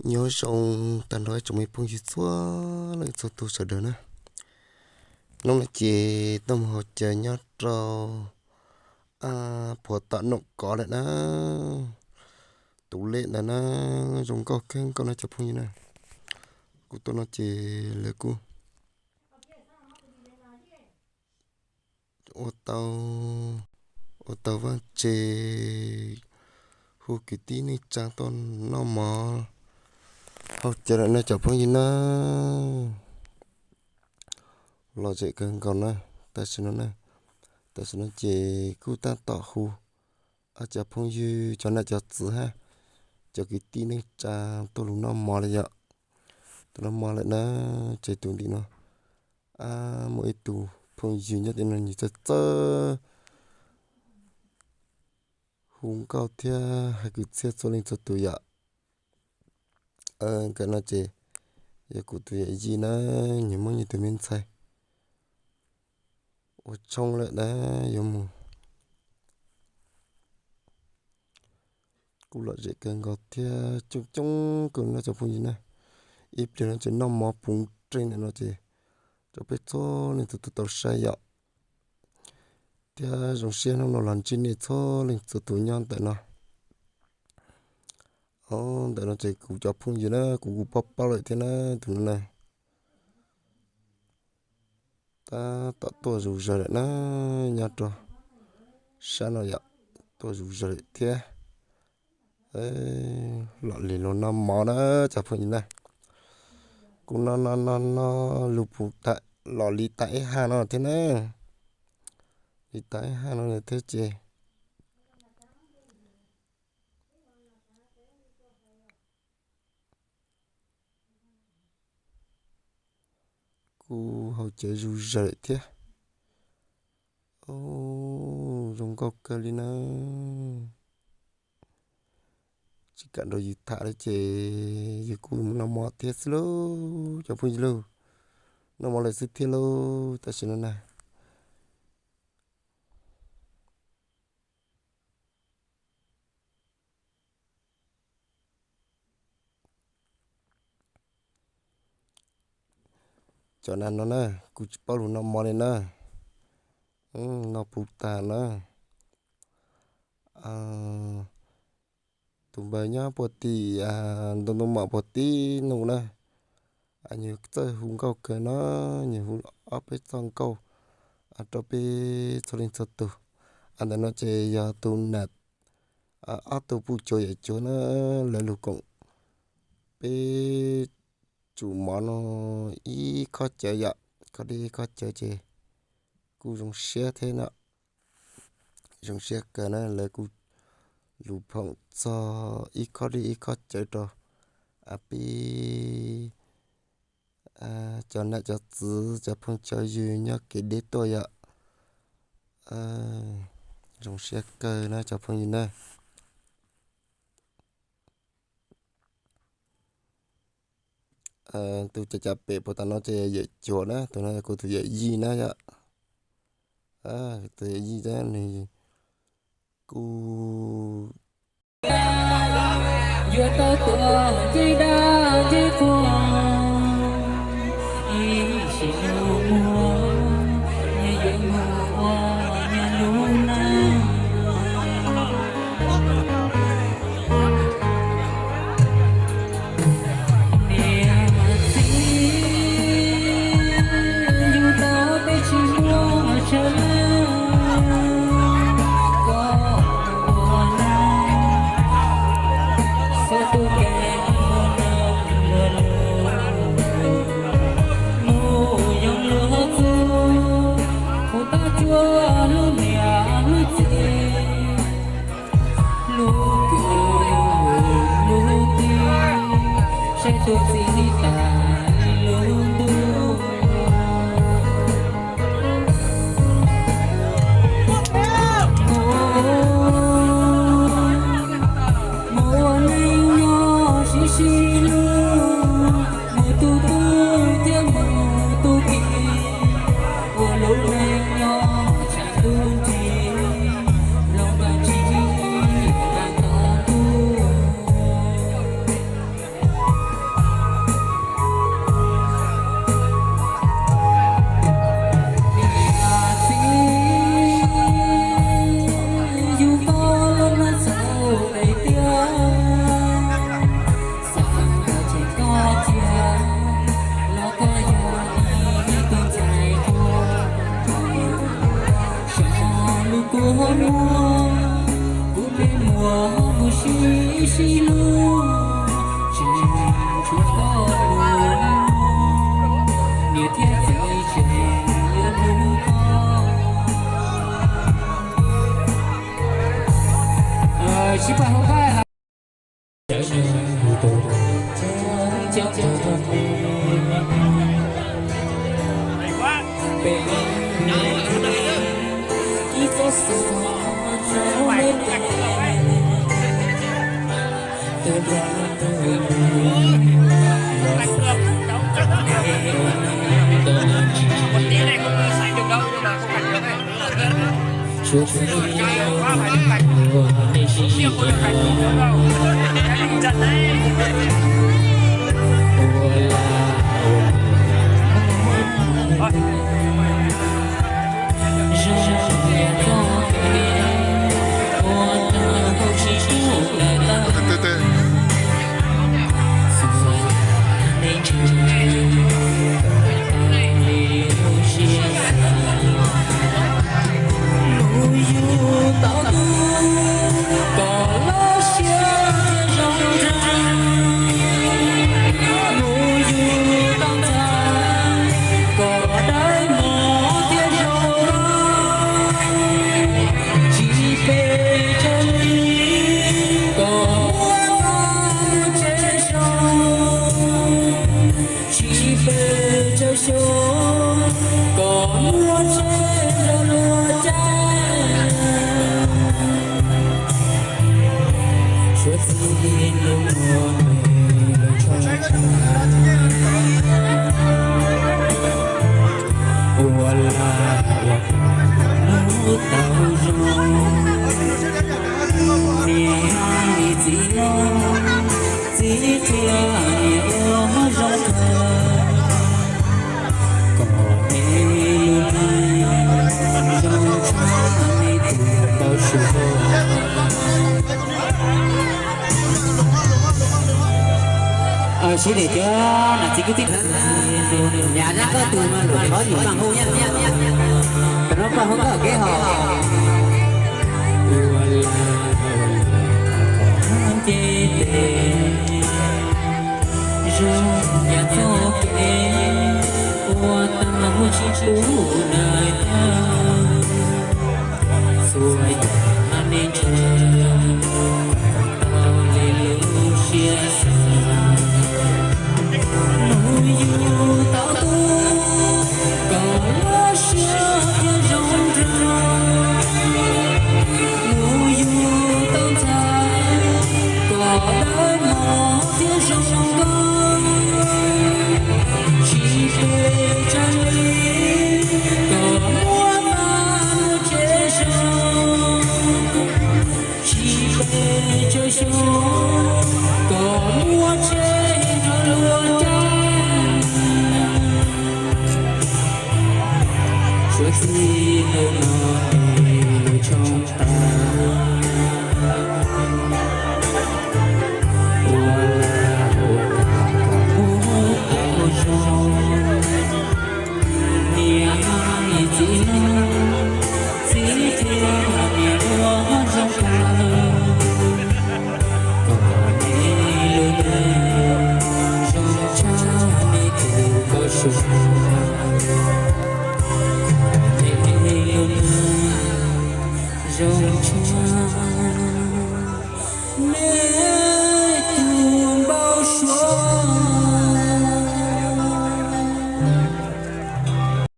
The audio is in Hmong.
Nyob zoo tag nrho ib tsoom me phooj ywg txhua leej txhua tus sawv daws na. Hnub no ces tuaj mus haus cawv nyob rau puag tom Noom Kov lawm na. Tus lej ntawd na, zoo nkauj kawg nkaus no cov phooj ywg na. Kuv tuaj no ces lawv kuj ua tau, ua tau vaj tse, hu kwv tij neej tsa tuaj noj mov haus cawv lawm no cov phooj ywg na. Lom zem kawg nkaus na. Tam sim no na, tam sim no ces kuj tab tom hu cov phooj ywg, cov nam cov txwv hab cov kwv tij neej tsa tuaj lug noj mov lawm yom. Tuaj noj mov lawm na, ces tus ntim no muaj ib tug phooj ywg nyob tim no nws txawj txawj hu nkauj thiab hais kwv txhiaj txhua leej txhua tus yom. Nkawd no ces yog kuv tus yawm yij na, nws muaj nws tus me ntxhais ua tshoob lawm na, yuav mus kuj lom zem kawg nkaus thiab coob coob kawg no cov phooj ywg na. Ib pliag no ces noj mov puv nreeg ntawm no ces rau peb txhua leej txhua tus tau saib yom. Thiab zoo siab hnub no los ntsib nej txhua leej txhua tus nyob ntawm no. Ntawm no ces kuv cov phooj ywg na, kuv kuj paub paub lawm thiab na, tus no na. Tab tom tuaj zus zawg lawm na, nyob rau sab no yom, tuaj zus zawg lawm thiab. Lom li lug noj mov na cov phooj ywg na. Kuv no no no no lug puv tag, lom li tag ib haj no thiab na. Li tag ib haj no thiab ces kuj haus cawv zus zawg thiab. Zoo nkauj kawg li na. Tsis kam nrog yus tham li ces yus kuj mus noj mov thiab xwb lauj cov phooj ywg lauj. Noj mov lawm xwb thiab lauj tam sim no na. Cov nas no na, kuv tsis paub lug noj mov li na. Noj puv tag na. Tus npawg nyob puag tim ntoo ntoo mom puag tim no na, nws txawj hu nkauj kawg no, nws hu ob peb txoj nkauj rau peb txhua leej txhua tus. Ntawm no ces yog tus nam, ob tug puj cuag yawm cuag na, lawv lug koom peb tsum mov no ib khob cawv yom, khob dib khob cawv ces kuj zoo siab thiab no. Zoo siab kawg na, lawv kuj lug phoom txog ib khob dib ib khob cawv rau peb cov nam cov txwv cov phooj cov ywg nyob kev deb tuaj yom. Zoo siab kawg na cov phooj ywg na. Tus cav cav pem puag ta no ces yawm cuag na, tus no kuv tus yawm yij na yom. Tus yawm yij nws kuj yuav tau tuaj ntsib dab ntsib qhua, ib sim no muaj nyias yuav mus ua nyias lub neej. Niam txiv yug tau peb tsis muaj sawv daws, koj ua neej txhob tu kev ua neej luag lug, mus yoog luag txuj, mus tag tsuag lub niam lub txiv, lub kwv lub tij, saib tuag txi tas lub ntuj. Mus ua neej nyob sib sib hlub, mus tu twg thiab mus tu ki, ua lub neej nyob tsaam ntuj nrig, hloov ntuj nrig tag ntuj. Sib nws cov nam txiv kwv tij, nyav dab koj tus mas lub qhov yim paj hu, tam no paj hu koj kev hos. Zoo yam txoj kev ua tag muaj tsis pub daim tawg, txhua yam nej ntshaw tau li lub siab xav. Hnub yug tau tuaj kom lub siab thiaj zoo nraug, hnub yug tau ntxhais kom dawb mos thiab zoo nkauj, tsis pes tsawg li kom muab pab muaj tsev zoo, tsis pes tsawg xyoo kom muab tsev nrog luag caij. Suav txij hnub no es lub tshooj tas, ua lag ua luam kom muab tau zoo. Niam txiv, txiv thiab niam ua zoo kawg, kom nej lub neej zoo tshaj nej tus kauj su, kom nej lub neej zoo tshaj